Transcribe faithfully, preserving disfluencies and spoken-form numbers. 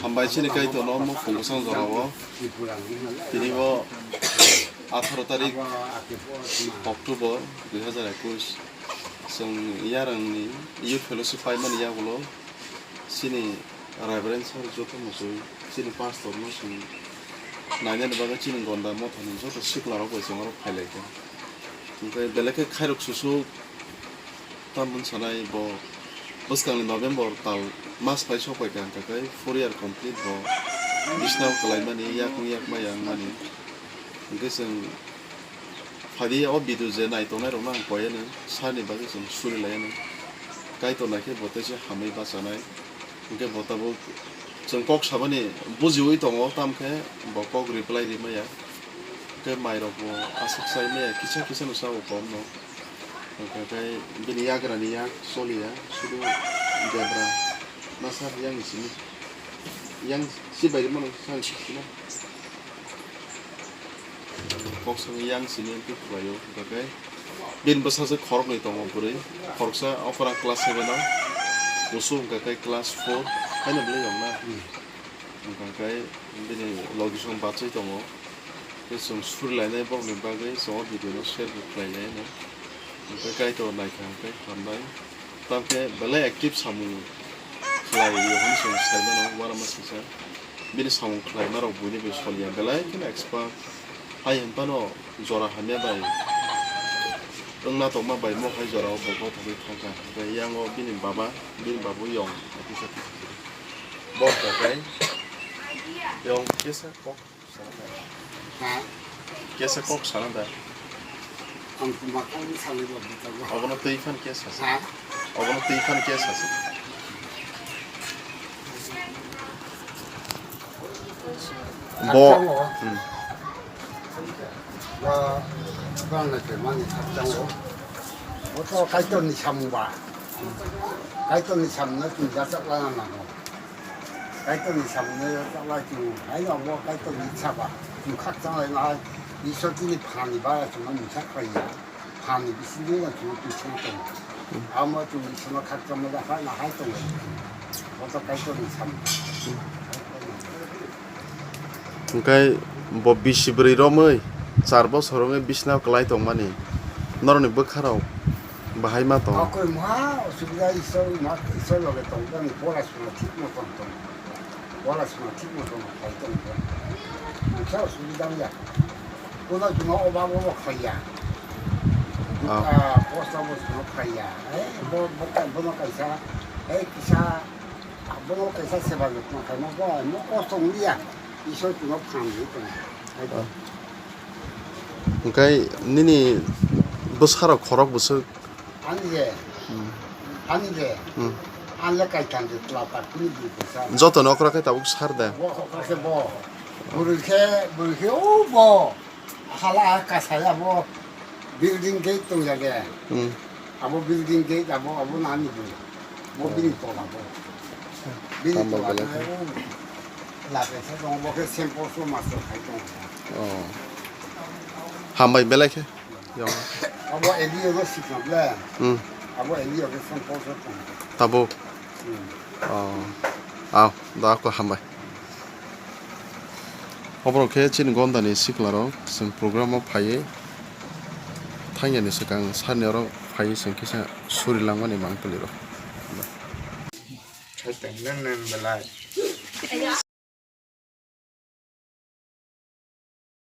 Hambai chini Kaitorno mukhung bwsang jorao. Tini bo atharo tarik October dui hazar ekush. Chwng yarangni Youth Fellowship paimani yagulo chini Reverend sir joto muchwi chini pastor no chwng nainani bagwi chini Gonda mothani joto siklarok bai chwng oro phailaikha. Hwnkhe belai khe khairok susuk. Tamoni sanai bo bwskangni November tal mas pai sok pai kha, hwnkha khe four year complete bo bisnao kwlaimani, yakung yakma ya wngmani. Hwnkhe chwng phadi o video je nai tongnai rokno ang koi ano sani bagwi chwng suri lai ano. Kaitor naikhe bo teisa hamwi bachanai. Hwnkhe bo tabuk chwng kok sabani bujiwi tongo, tamkhe bo kok reply rimaya. Hwnkhe mairokbo aswk chai maya, kisa kisa no sao komno. Hwnkhe bini yagrani yak choliya, sudu debra masa yang simi. Yang si bai mano sang sina. Kok song yang simi tu khlaio, hwnkhe bini bwsajwk khoroknwi tongo bwrwi, khoroksa okra class seven o, kusu hwnkhe class four, haino bwlai yong na. Hwnkhe bini logi song bachai tongo. Tei chwng surilainai bokni bagwi chwng o video no share bo khlailai no. Hwnkhe Kaitor naikha hwnkhe hambai. Tamkhe belai active samung khlai o hwnwi chwng sai mano uanama singcha. Bini samung khlaima rok buini bai soliya belai kheno expert. Hai hwnphano jora hamya bai wngna tongma bai mo hai jora o bo gothogwi thangkha. Hwnkhe yang o bini baba, bini babu yong officer. Bo hwnkhe yong kisa kok. Ha? Kesa kok sana da. Ang kumakang sana ba bitago. Obono twi phan kesa sa. Ha? Obono twi phan kesa sa. Bo. Khakchang o. Hmm. Ba, bang na ke mani khakchang o. Bo to Kaitor ni samung ba. Kaitor ni samung na twi jachak lana nango. Kaitorni samungno chaklai chwng, haino bo Kaitorni saba chwng khakchang laima hai Isor chini phanni bara chwngno mungsa khlaiya, phanni bisingtwi no chwngno twi song tongo. Amo chwng Isorno khakchangma da hai na hai tongo. Bo to Kaitorni samung. Hwnkhe bo bisi bwrwi romwi char bosor romwi bisnao kwlai tongmani norokni bwkharok bahai ma tong? Akoi mha osubida Isor ma, Isor loge tong, ani pora suna thik moton tong. Pora suna thik moton khai tong. Mungsa osubida ya. Kono juno oba bo khai ya. Ah. Ah, post office no khai ya. Eh, bo, bo, bono kaisa, eh, kisa, bono kaisa seba jotno khai ma bo, no kosto wngya. Isor tino phan di tong. Ah. Hwnkhe nini bwsarok khorok bwswk? Ani je. Hmm. Ani je. Hmm. Ani le kaitan je tla ta kuni di bwsa. Joto no okra khe tabuk sar de. Bo okra khe bo. Bwrwi khe, bwrwi khe o bo. Hala kasaya bo. Building gate tong ya de. Hmm. Abo building gate abo, abo nani bo. Bo bini tola bo. Bini tola bo. Lape se tong bo khe sempo so master khai tong. Oh. Hambai belai khe. Yong. Abo A D O no sikna ble. Hmm. Abo A D O ke phone call khe tong. Tabuk. Hmm. Oh. Aw, da ko hambai. Oborok khe chini Gondani siklarok chwng program o phaiwi thangyani swkang sani oro phaiwi chwng kisa suri langmani mangpili rok. Hai tong nang nang belai.